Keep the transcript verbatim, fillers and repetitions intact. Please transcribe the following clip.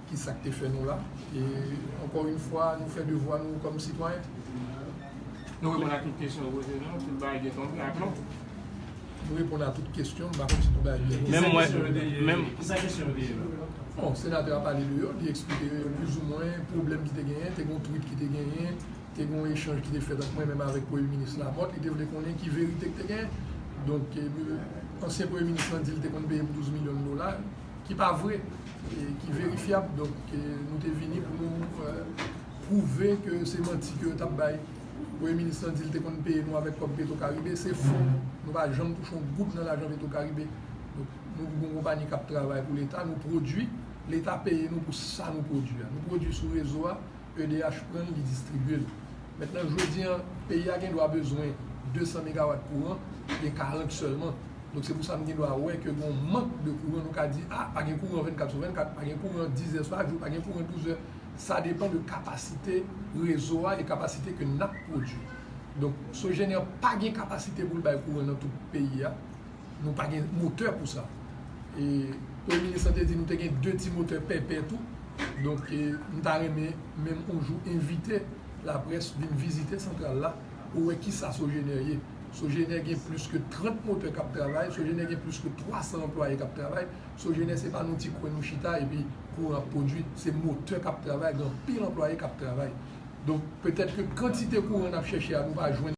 ki sa k te fè nou la. E ankò yon fwa, nou fè devwa nou kòm sitwayen. Nou reponn a tout kesyon yo poze nou, tout bagay gen tonbe ak non. Nou reponn a tout kesyon, m pa konn si tout bagay gen. Menm mwen, menm. Kisa kesyon yo te ye la? Bon, senatè a pale de yo, li eksplike plizoumwen pwoblèm ki te genyen, te gen yon tweet ki te genyen, te gen yon echanj ki te fèt ant mwen menm avèk Premye Minis Lamothe, li te vle konnen ki verite ki te genyen. Donk, ansyen Premye Minis lan di l te konn peye m douz milyon dola, ki pa vre, e ki verifyab. Donk, nou te vini pou nou pwouve ke se manti ke yo t ap bay. Premye Minis lan di l te konn peye nou avèk kòb Petro Caribe, se fo. Nou pa janm touche yon goud nan lajan Petro Caribe. Donk, nou gen yon konpayi k ap travay pou Leta, nou pwodui, Leta peye nou pou sa nou pwodui a. Nou pwodui sou rezo a, E D H pran l, li distribye l. Mentnan, jodi a, peyi a gen dwa bezwen de san megawat kouran, gen karant sèlman. Donk, se pou sa nou gen dwa wè ke gen yon mank de kouran, nou ka di, a, pa gen kouran vennkat sou vennkat, pa gen kouran dizè pa jou, pa gen kouran douzè. Sa depann de kapasite rezo a e kapasite ke n ap pwodui. Donk, Sogener pa gen kapasite pou l bay kouran nan tout peyi a. Nou pa gen motè pou sa. E Premye Minis lan te di nou te gen de ti motè pèpè tou. Donk, e, m ta renmen menm yon jou envite laprès vin vizite santral la pou wè kisa Sogener ye. Sogener gen plis ke trant motè k ap travay, Sogener gen plis ke twa san anplwaye k ap travay. Sogener se pa nan ti kwen nou chita epi kouran ap pwodui, se motè k ap travay, gen anpil anplwaye k ap travay. Donk, petèt ke kantite kouran n ap chèche a, nou pa jwenn